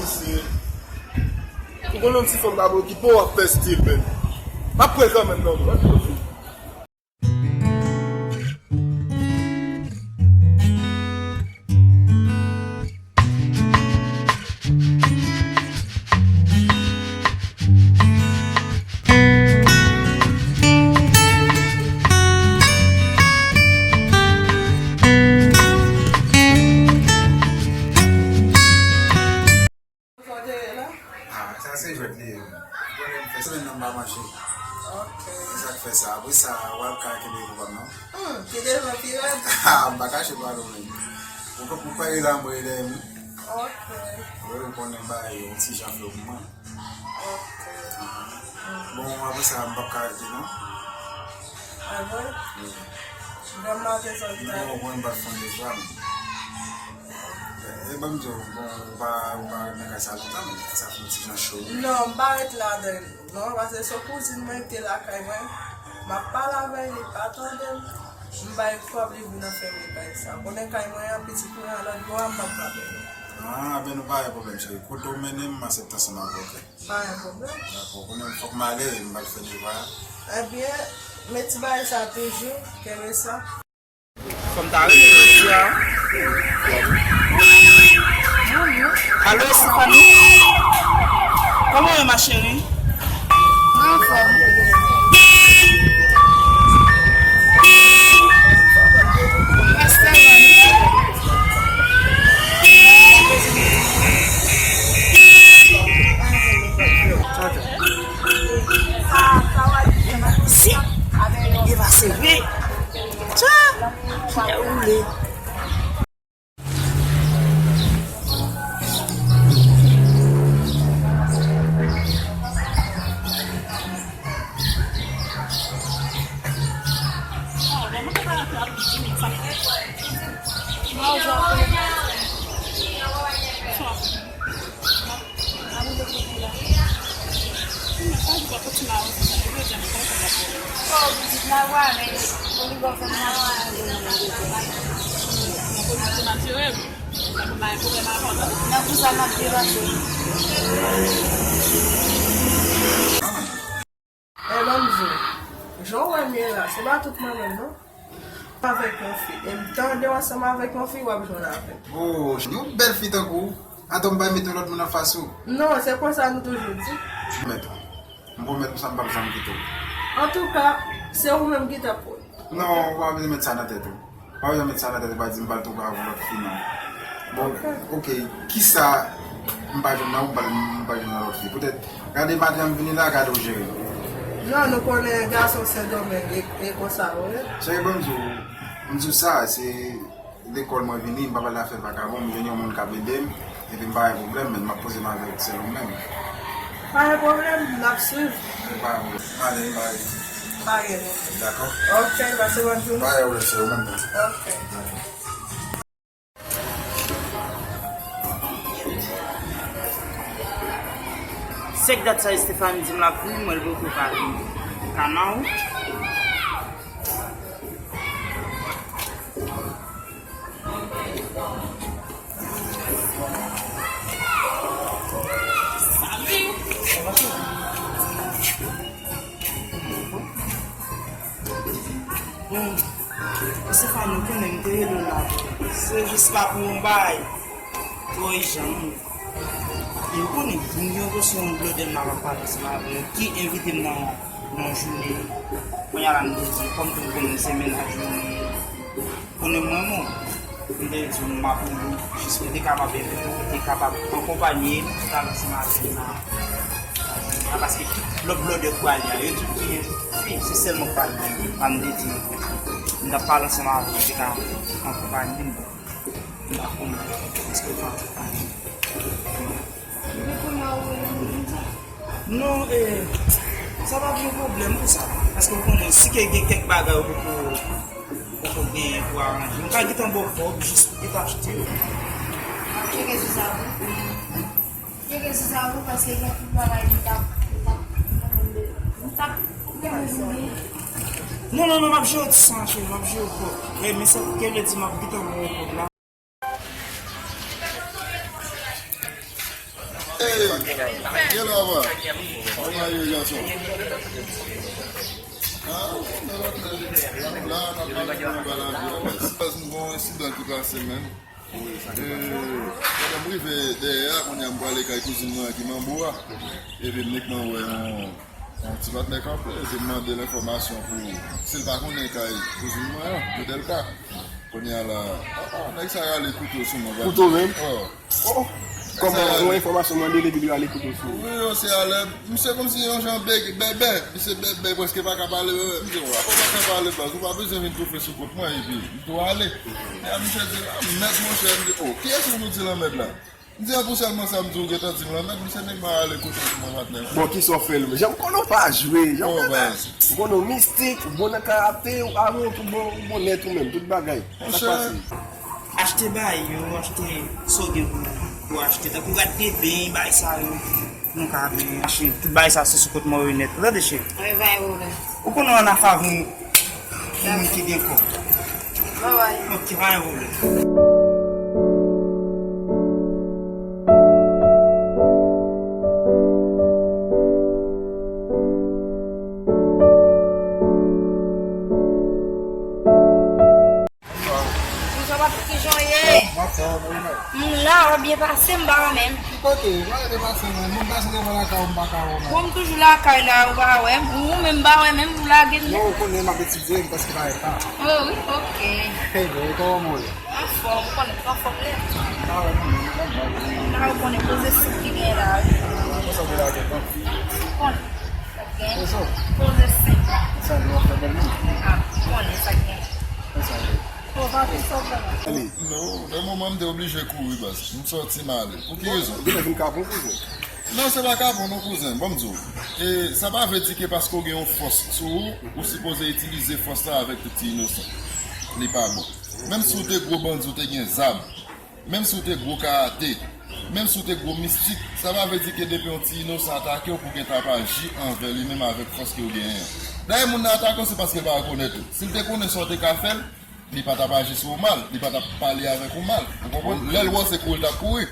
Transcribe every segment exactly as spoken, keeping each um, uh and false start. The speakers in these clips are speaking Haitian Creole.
Ou konn yon ti fanm ka okipe w, w ap fè stil, men. M ap pran kanmenm, non, non. Sa w te ye la? Ah, sa se jwèt li ye. Ou konnen m fè semèn nan m pa manje. Ok. Se sa k fè sa. Apre sa, w ap ka kenbe pou kòm non. Hmm, ki devan ki rèd. Ah, m pa kache pa nou menm. Ou pa, ou pa rele anmwe lè m. Ok. Wi, ou konnen bay yon ti jan flo pou mwen. Ok. Bon, apre sa, m p ap ka rete non. Ah bon? Wi. Granm maten sa w di la. Non, mwen m pa fon de fwa m. E ban m di w, bon, ou pa, ou pa ret nan kay sa lontan, men sa fè yon ti jan cho wi. Non, m pa ret ladan l non, paske se yon kouzin mwen ki te lakay mwen. M ap pale avè l, li pa tande m. M bay kòb, li vin anfèmen kay sa. Konnen kay mwen an, pitit mwen an lòt bò a, m p ap ka pale. Ah, ben nou pa gen pwoblèm, cheri. Kote w mennen m, m aksepte ansanm avè w, ok? Pa gen pwoblèm. Dakò, konnen fòk m ale, m pral fè devwa. Ebyen, met ti bagay sa toujou, kenbe sa. Fò m ta rele jodi a. Alo, Stephanie? Kòman w ye, ma chérie? Mwen anfòm. Esther, si, li pase vre. Tcha, fè woule. Nan kisa n ap debate? E ban m di w, jan w wè m ye la, se pa tout mwen menm non. M avèk yon fi, e m tande w ansanm avèk yon fi, w ap jwenn avè m. Oh, yon bèl fi tankou w. Atò m pa mete yon lòt moun anfas ou. Non, se konsa nou toujou di. Mèt ou. M pwomèt ou sa m p ap janm kite w. Antouka, se ou menm ki t ap wè. Non, ou pa bezwen met sa nan tèt ou. Pa bezwen met sa nan tèt ou, pa di m pral twonpe avèk lòt fi non. Bon, ok, kisa m pa jwenn nan ou, m pa, m pa jwenn nan lòt fi. Poutèt, gade madanm vini la, gade ou jere l. Non, nou konnen gason Sendomeng e, e konsa yo ye. Cheri, ban m di w, m di w sa, se lekòl mwen vini, m pa pral afè vakabon, m jwenn yon moun k ap ede m, epi m pa gen pwoblèm, men m ap poze m avèk sèl ou menm. Pa gen pwoblèm, n ap swiv. Pa gen pwoblèm. M ale, m pa rete. Pa gen pwoblèm. Dakò? Ok, pase bòn jounen. Pa gen pwoblèm, sèl ou menm. Ok. Se k dat sa Estefani di m l ap vini, mwen l poko ka vini. Kanal. Bon, Estefani, ou konnen m te rele w la. Se jis pa pou yon bagay twò ijan, non. E ou konnen, m gen yon kesyon blòdè m ap pale ansanm avè w, ki envite m nan, nan jounen. Kounye a la, m te di, kòm tou m konnen se mennaj mwen ye, konnen mwen, bon, m te di w m ap rele w, jis pou te kapab envite w, pou te kapab akonpanye m, pou t al ansanm avè m nan, nan, paske tout lòt blòdè k prale a, yo tout gen fi, se sèl mwen k pa t gen, m te di, m t ap pale ansanm avè w, pou te ka akonpanye m. M pa konn, èske w ka akonpanye m? Depi kounye a ou rele m, m di w. Non, e, sa pa gen pwoblèm pou sa. Paske w konnen, si ke gen kèk bagay ou poko, ou poko genyen pou aranje, m ka gentan ba w kòb, jis pou w gentan achte yo. Tcheke sou sa pou. Tcheke sou sa pou, paske gen tout bagay m t ap, m t ap, m t ap renmen vini. Non, non, non, m ap jere w ti sa, cheri, m ap jere w kòb. E, men sa, ke vle di m ap gentan ba w kòb la. Hey, gen la va. Kòman ye, gason? Ah, nan lòt la, la, n ap pale pou nou ba lavi a. Baz, m gen yon ensidan ki pase, menm. E, pandan m rive dèyè a, kounye a m prale kay kouzin mwen an ki Manbo a. Epi m nik mwen wè yon, yon ti patnè kanpe, epi m mande l enfòmasyon pou, si l pa konnen kay kouzin mwen an, Videlka. Kounye a la, ah, ah, nèg sa rale kouto sou mwen. Kouto menm? Oh. Oh. Kòman, yon enfòmasyon mande l epi li rale kouto sou ou? Wi, yo, se alè, misye kòmsi yon jan bèbè, misye bèbè, prèske pa ka pale, bèbè. M di, w pa ka pale, baz, ou pa bezwen vin toufe sou kont mwen, epi m tou ale. E misye di, lanmèd, monchè, m di, oh, kiyès moun ou di lanmèd la? M di, an pou sèlman sa, m di, ou gentan di m lanmèd, misye nèg mwen rale kouto sou mwen, patnè. Bon, kisa w fè l? Jan m konnen w pa jwe, jan m konnen w pa jwe. M konnen w mistik, ou bon nan karate, ou avyon, tout bon, ou bon nèt ou menm, tout bagay. Sa k pase? Achte bay yo, achte sa w gen pou, pou achte. Tankou rad de beny, bay sa yo. Nou ka achte tout bay sa se sou kont mwen yo nèt. Ou tande, cheri? Wi, bay ou la. Ou konnen ann a favè pou moun ki gen kòb. Bye bye. Ok, pa gen pwoblèm. Bonswa, papi, kijan w ye? M la, w ap byen pase, m pa wè menm. Ki kote? M pa rete pase, non. Moun pase devan lakay ou, m pa ka wè w menm. Bon, m toujou lakay la, ou pa wè m. Ou menm, m pa wè menm, ou lage m. Non, ou konnen m ap etidye, m prèske pa rete la. Oh, wi, ok. Hey, bro, kòman w ye? Anfòm, ou konnen, anfòm lè. Ah, wi, non, non, non, non. La, ou konnen, poze senk ki gen la, wi. Konsa w te lage, non? Ou konnen. Poze senk. Sa, nou ap fè bèl moun. Ah, ou konnen sa k gen. Konsa, wi. Bon, pa fè sa, non. Non, nan moman m te oblije kouri, baz. M sòti m ale. Pou ki rezon? Ou genlè vin kapon, kouzen. Non, se pa kapon, non, kouzen. Ban m di w. E sa pa vle di ke paske w gen yon fòs sou ou, ou sipoze itilize fòs la avèk tout ti inosan. Li pa bon. Menm si w te gwo bandi, w te gen zam. Menm si w te gwo karate, menm si w te gwo mistik, sa pa vle di ke depi yon ti inosan atake w pou w gentan ap aji anvè li menm avèk fòs ke w genyen an. Dayè, moun nan atake w, se paske l pa rekonèt ou. Si l te konnen sa w te ka fè l, li pa t ap aji sou ou mal, li pa t ap pale avèk ou mal. Ou konprann? Lè l wè w, se kouri l t ap kouri.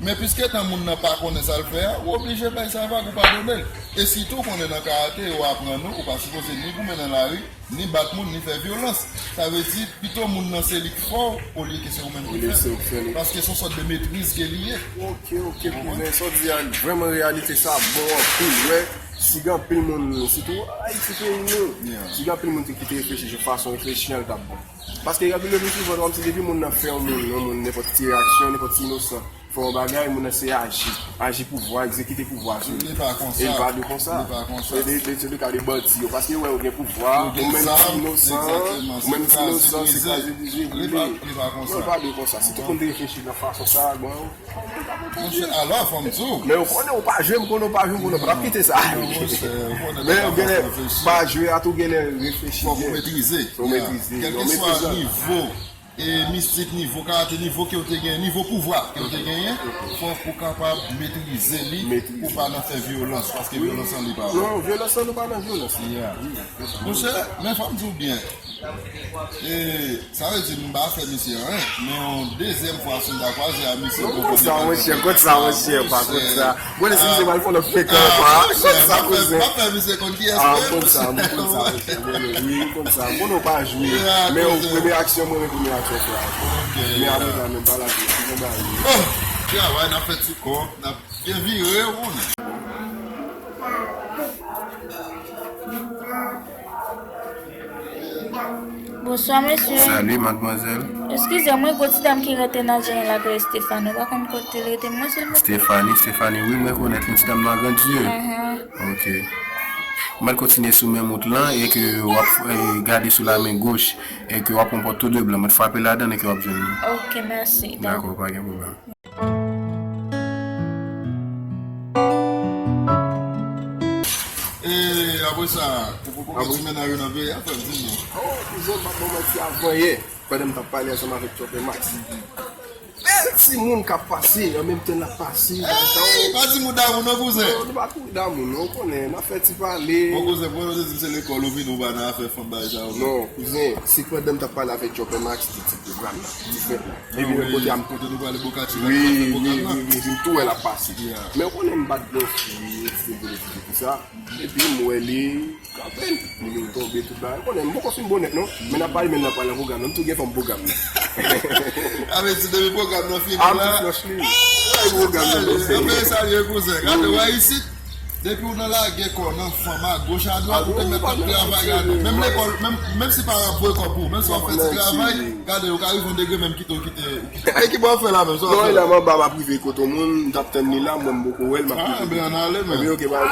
Men piske tan moun nan pa konnen sa l fè a, ou oblije bay sa vag, ou padone l. E sitou, w konnen nan karate, yo aprann ou, ou pa sipoze ni goumen nan lari, ni bat moun, ni fè vyolans. Sa vle di, pito moun nan se li k fè w, olye ke se ou menm ki fè l. Olye se ou k fè l. Paske se yon sòt de metriz ke li ye. Ok, ok, kouzen, sa w di a, vrèman reyalite sa bon anpil, wi. Siga anpil moun, sitou Ayiti peyi nou, siga anpil moun ki te reflechi, fason reflechi an l t ap bon. Paske anpil de moun souvan, kòmsi depi moun nan fè yon moun, yon moun, nenpòt ti reyaksyon, nenpòt ti inosan, fè yon bagay, moun nan se aji. Aji pouvwa, egzekite pouvwa sou li. Li pa konsa. E li pa de konsa. Li pa konsa. Se de, de, se de ka de bandi yo. Paske yo wè yo gen pouvwa, ou menm ki inosan, ou menm ki inosan, se kraze brize boule. Li pa, li pa konsa. Non, li pa de konsa. Si tout moun te reflechi nan fason sa, bon. Monchè, alò, fò m di w. Men yo konnen ou pa jwe, m konnen ou pa jwe, m konnen ou pa t ap kite sa. Non, monchè, ou konnen. Men yo genlè pa jwe a tou genlè reflechi byen. Fòk ou metrize. Fòk ou metrize. Kèlkeswa nivo e mistik, nivo karate, nivo ke w te genyen, nivo pouvwa ke w te genyen, fòk ou kapab metrize li pou w pa nan fè vyolans, paske vyolans lan li pa bon. Non, vyolans lan nou pa nan vyolans. Monchè, men fò m di w byen. E, sa vle di m pa fè misye anyen, men yon dezyèm fwa si m ta kwaze a misye. Non, kont sa, monchè, kont sa, monchè, pa kont sa. Bon, lè si misye pral fè lòt frekan ankò, a, kont sa, kouzen. M ap fè misye konn kiyès mwen. A, m konn sa, m konn sa, monchè, m konn, wi, m konn sa. M konn ou pa jwe, men ou premye aksyon mwen, men premye aksyon frè a. Men apre sa, men pa lage, si nou ba li. Oh, travay, n ap fè ti kòb, n ap byen vire, ou konnen. Bonswa, mesye. Salut, mademoiselle. Eskize m, wi, gon ti dam ki rete nan djèn la k rele Stéphanie. Ou pa konn kote l rete, mwen, silvouplè? Stéphanie, Stéphanie, wi, m rekonèt li, ti dam nan Grande Rue. Ahan. Ok. M pral kontinye sou menm wout lan e ke w ap, e, gade sou la men goch e ke w ap pran pòt tou de blan. Mwen frape ladan e ke w ap jwenn li. Ok, mèsi. Dakò, pa gen pwoblèm. E apre sa, ou poko gen ti mennaj ou nan peyi a, frè m, di m non. Oh, kouzen, m ap ba w manti avan yè. Pandan m t ap pale ansanm avèk Chopper Max. Men, Timoun k ap pase, an menm tan l ap pase. Ey, pa di mo damou non, kouzen. Non, nou pa kouri damou non, ou konnen, n ap fè ti pale. Bon, kouzen, pou nou te di se lekòl ou vin, ou pa nan afè fanm bagay sa yo. Non, kouzen, se pandan m t ap pale avèk Chopper Max, li di pwogram nan, li fèt la. Epi lòt kote a m kote nou prale Boca Chica, wi, wi, wi, wi, m tou wè l ap pase. Men ou konnen m bat bòs li, ekstrè de tout sa. Epi m wè li kanpe, nimewo tonbe, tout bagay. Ou konnen, m poko fin bonèt non. Men n ap pale, men n ap pale nan pwogram nan. M tou gen fanm pwogram nan. A vle di depi pwogram nan fini la. Ay, pwogram nan, anpil salye kouzen. Gade, wè isit. Depi ou nan lage kò nan fanm a goch a dwat, ou te mèt ap travay, gade. Menm lekòl, menm, menm si paran ap voye kòb pou ou, menm si w ap fè ti travay, gade, ou ka rive yon degre menm kite w kite. E ki bò w fè la menm? Sa w fè la? Non, e la m anba, m ap rive kote yon moun, m t ap tann li la, mwen m poko wè l, m ap rive. Ah, ben, ann ale menm. Ebyen, oke, bay.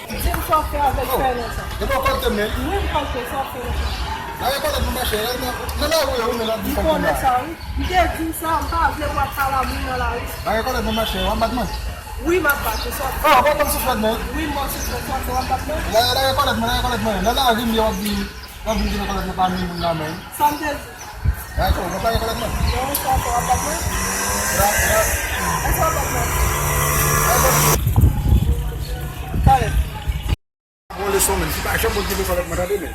Di m sa w fè avèk fè nan sa. E bon, kote men? Wi, m kote sa w fè nan sa. Lage kòlèt mwen, machè, nan, nan lari, wi, men l ap di sa. Li konnen sa, wi. M te di w sa, m pa vle w ap pale a moun nan lari. Lage kòlèt mwen, machè, w ap bat mwen? Wi, m ap bat ou, sa w fè. Oh, bon, ban m souflèt mwen. Wi, m ban w souflèt, sa w fè, w ap bat mwen? Lage, lage kòlèt mwen, lage kòlèt mwen. Nan lari m ye, w ap di, w ap vin di kòlèt mwen pa ni moun nan men. Sa m te di. Dakò, mwen pa gen kòlèt mwen. Non, sa w fè, w ap bat mwen? La, la. Èske w ap bat mwen? Dakò. Talè. Bon, leson menm. Si pa janm konn kite kòlèt mwen, tande, men.